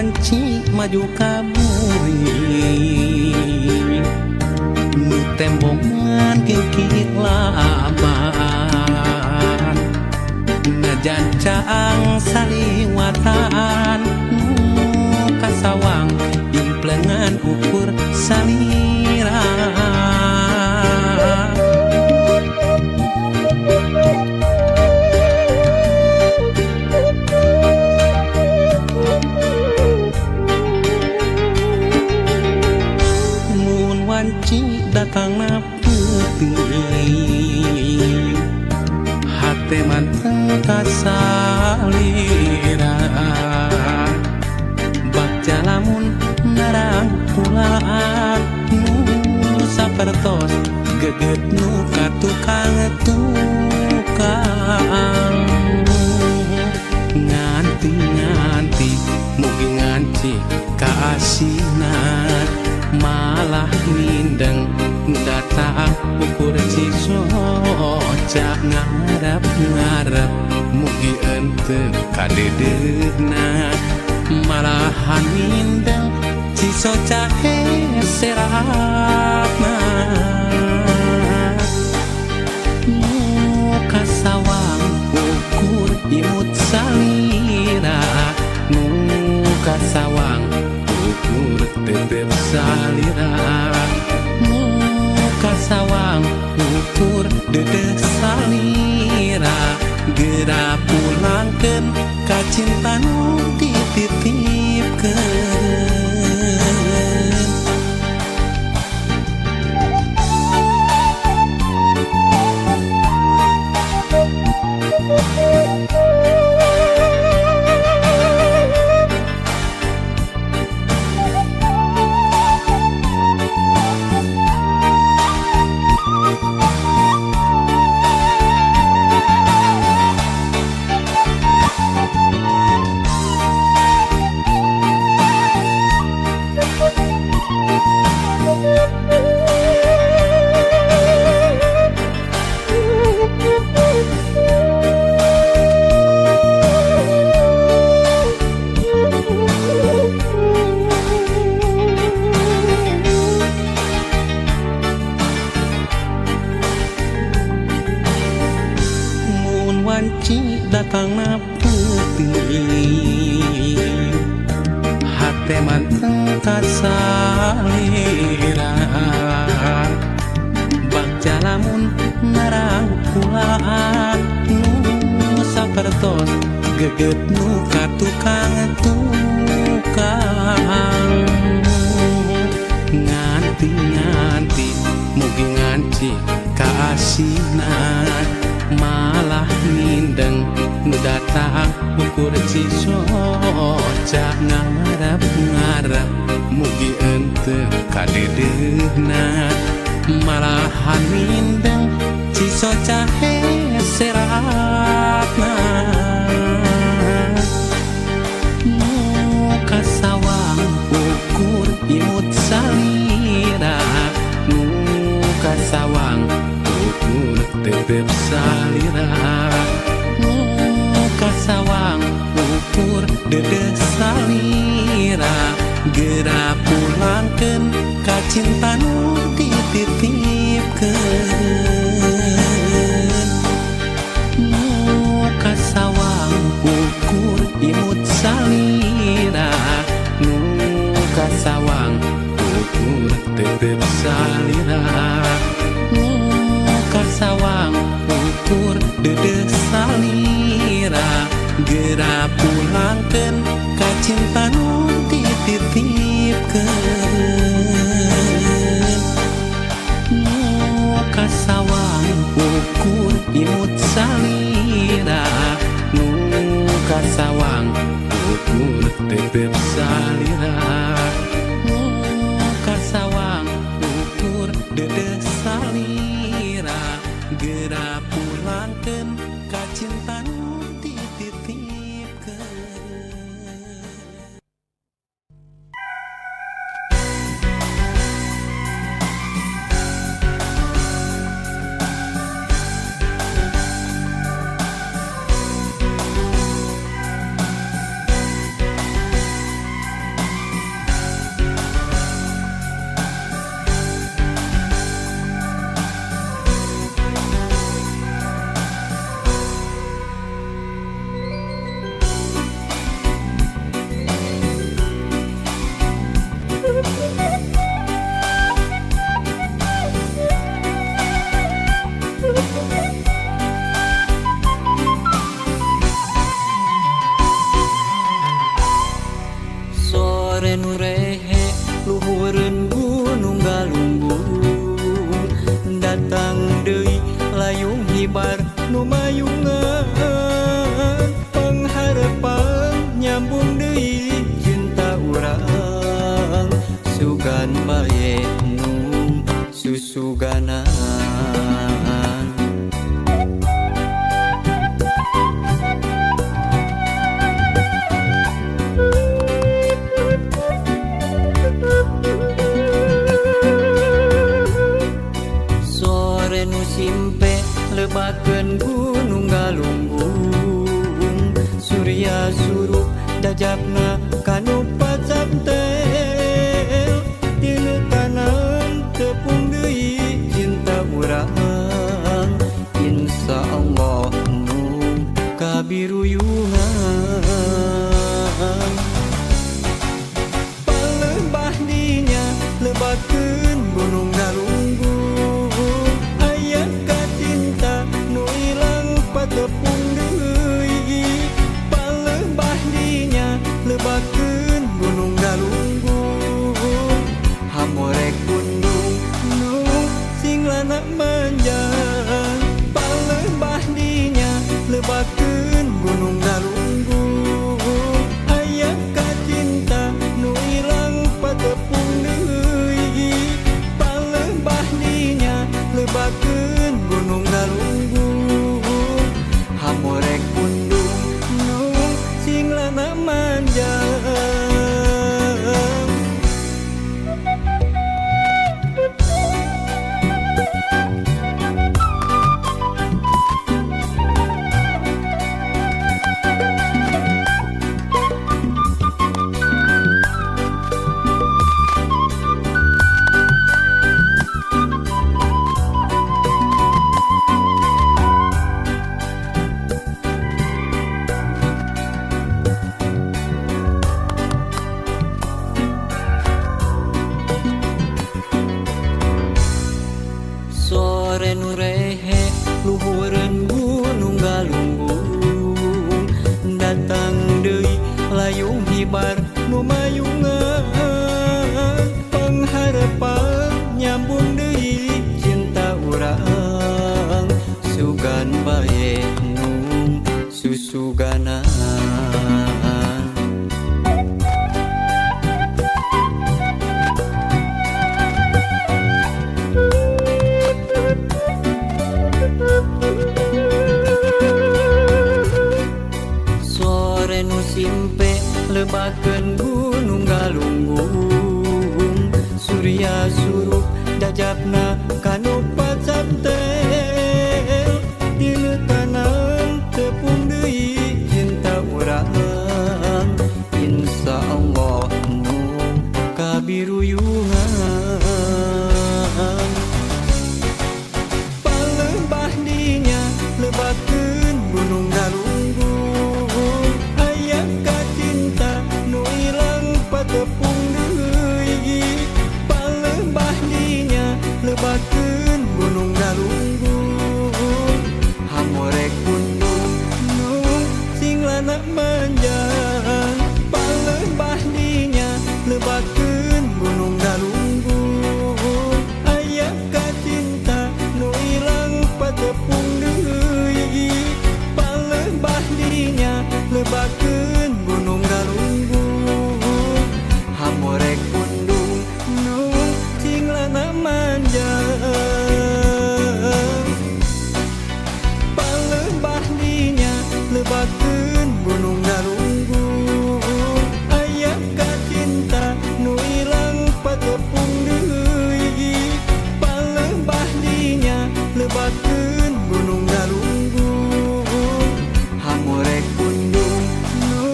Wanci maju ka buri nu tembongan kikit laban najan caang saliwatan nu kasawang implengan ukur salira. Mun wanci datangna peuting hate manteng kasalira bagja lamun narangkulaan nu sapertos geget nu ka tukang tukang nganti nganti mugi nganti kaasinan malah mindeng datang ukur cisoca ngarep ngarep mugi ente kadedeuna malahan mindeng cisoca heseratna nu kasawang ukur imut salira nu kasawang ukur tetep salira nu kasawang ukur dedeh salira geura pulangkeun ka cinta nu dititipkeun. Mun wanci datangna peuting hate manteng kasalira bagja lamun narangkulaan nu sapertos geget nu ka tukang tukang nganti nganti mugi nganti kaasinan malah mindeng nu datang ukur cisoca ngarep ngarep mugi ente kadedeuna malahan mindeng cisoca heseratna nu kasawang ukur imut salira nu kasawang ukur tetep salira nu kasawang ukur dedeh salira geura pulangkeun ka cinta nu dititipkeun nu kasawang ukur imut salira nu kasawang ukur tetep salira nu kasawang ukur dedeh salira geura pulangkeun ka cinta nu dititipkeun nu kasawang ukur imut salira nu kasawang ukur tetep salira nu kasawang ukur dedeh salira geura pulangkeun ka cinta nu dititipkeun. Surya surup jajapna kanu pacaptel Tinu tanang tepung deui cinta urang. Insya Allah nu kabiruyungan. Palembah dinya lebakeun Gunung Galunggung. Aya kacinta nu ilang patepung deui. Palembah dinya lebakeun Gunung Galunggung. Hamorek pundung nu singlana manjang. Palembah dinya lebakeun Gunung Galunggung. Aya kacinta nu ilang patepung deui. Palembah dinya lebakeun Gunung Galunggung. Hamorek pundung nu singlana manjang. Sore nu rehe luhureun Gunung Galunggung. Datang deui layung hibar nu mayungan. Pangharepan nyambung deui cinta urang. Sugan bae nu susuganan. Sore nu simpe lebakeun Gunung Galunggung. Surya surup jajapna kanu pacaptel Tinu tanang tepung deui cinta urang. Insya Allah nu kabiruyungan. Palembah dinya lebakeun Gunung Galunggung. Aya kacinta nu ilang patepung deui. Palembah dinya lebakeun Gunung Galunggung. Hamorek pundung nu singlana manjang. Palembah dinya lebakeun Gunung Galunggung. Aya kacinta nu ilang patepung deui. Palembah dinya lebakeun Gunung Galunggung. Hamorek pundung nu singlana manjang. Palembah dinya lebakeun Gunung Galunggung. Aya kacinta nu ilang patepung deui. Palembah dinya lebakeun Gunung Galunggung. Hamorek pundung nu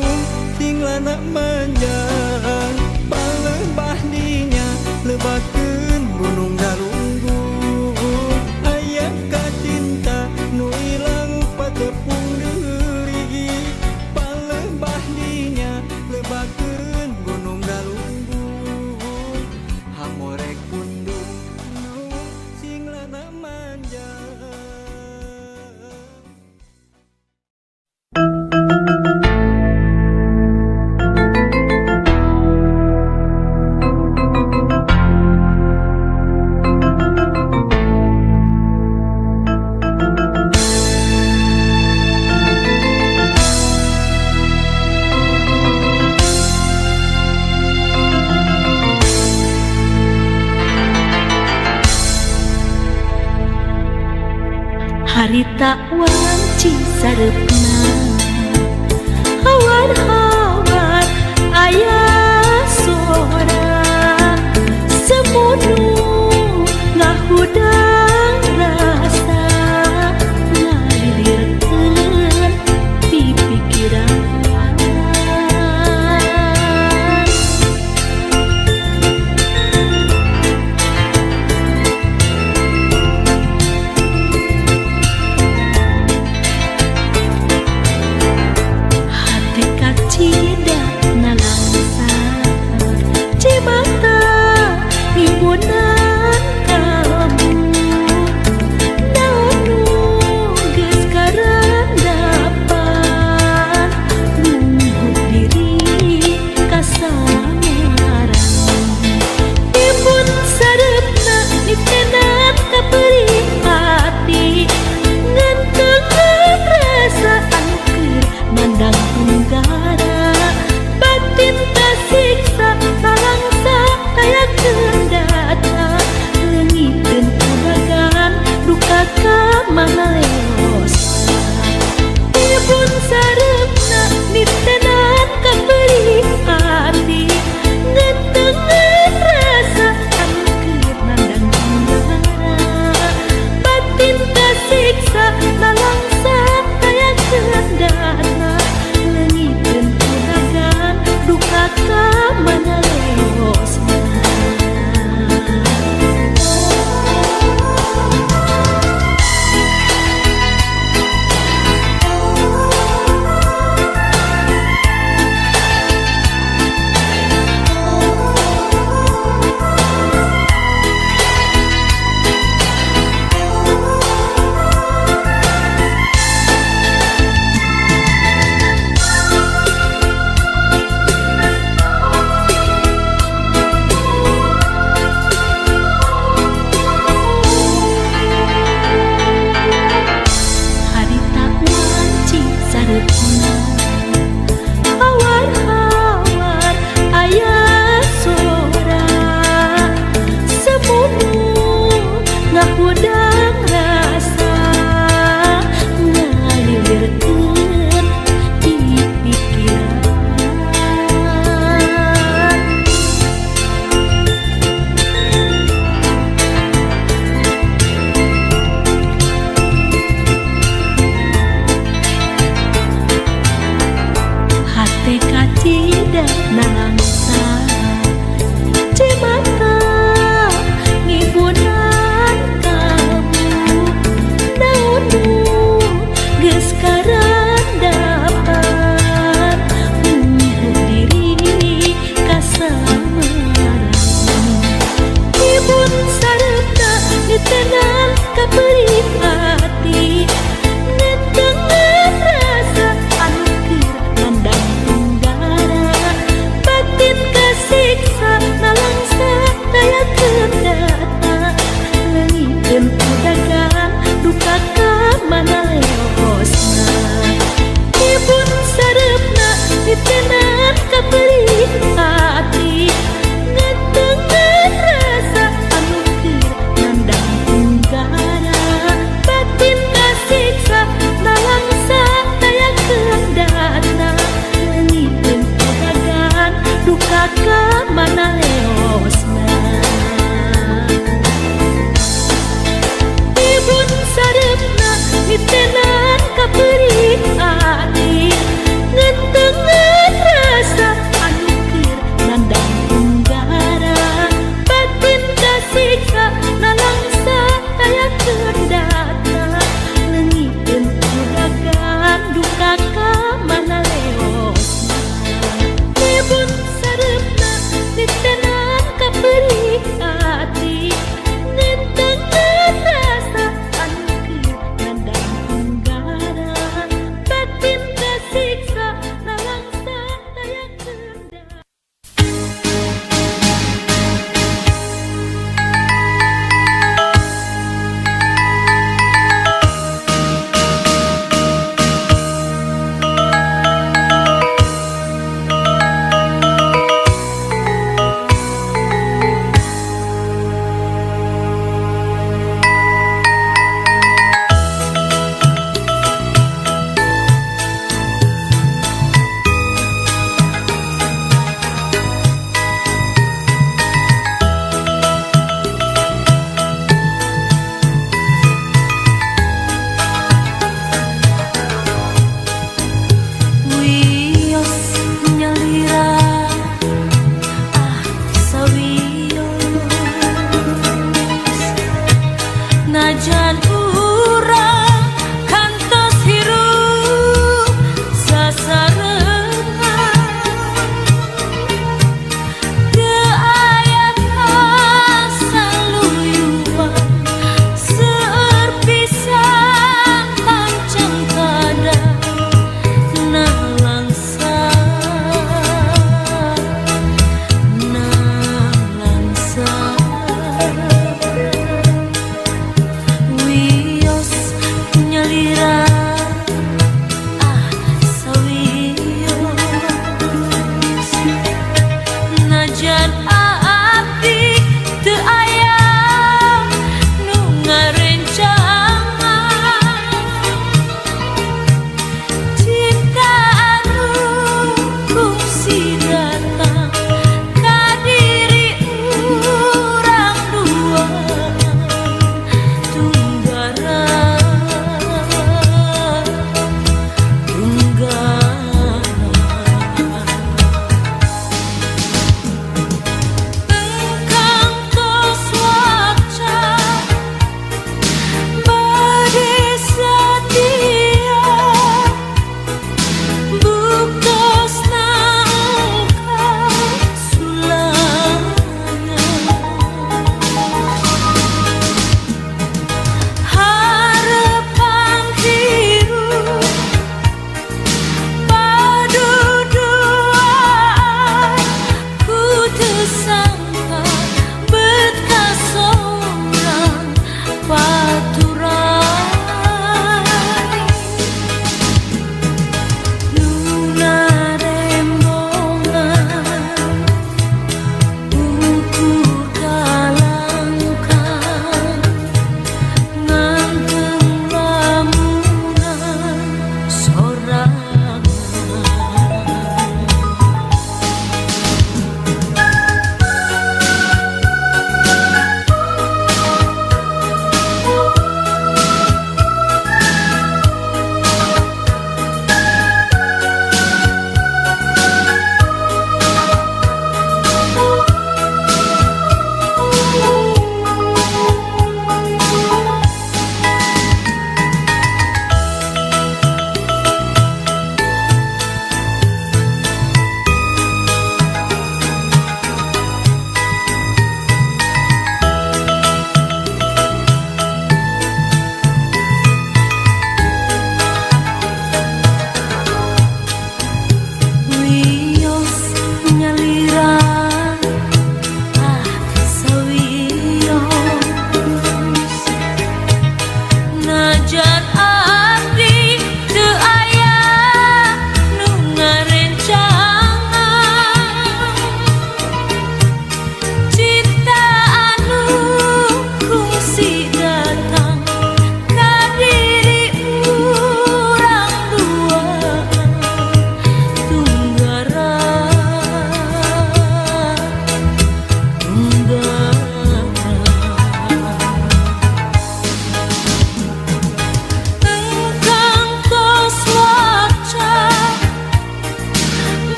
singlana manjang. Palembah dinya lebakeun Gunung Galunggung. Aya kacinta nu ilang patepung deui. Palembah dinya lebakeun Gunung Galunggung. Hamorek pundung nu singlana manjang. Harita wanci sareupna hawar-hawar aya sora semunu ngahudang rasa ngalilirkeun pipikiran. tenggara. Batin kasiksa nalangsa aya kendata. Leungiteun udagan duka ka mana leosa. Ibun sareupna nitenan ka perih hati. Ngetengen rasa anu keur nandang tenggara. Batin kasiksa nalangsa aya kendana. Leungiteun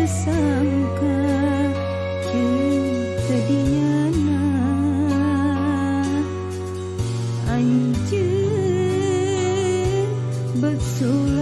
Sangka jeung teu dinyana anjeun bet.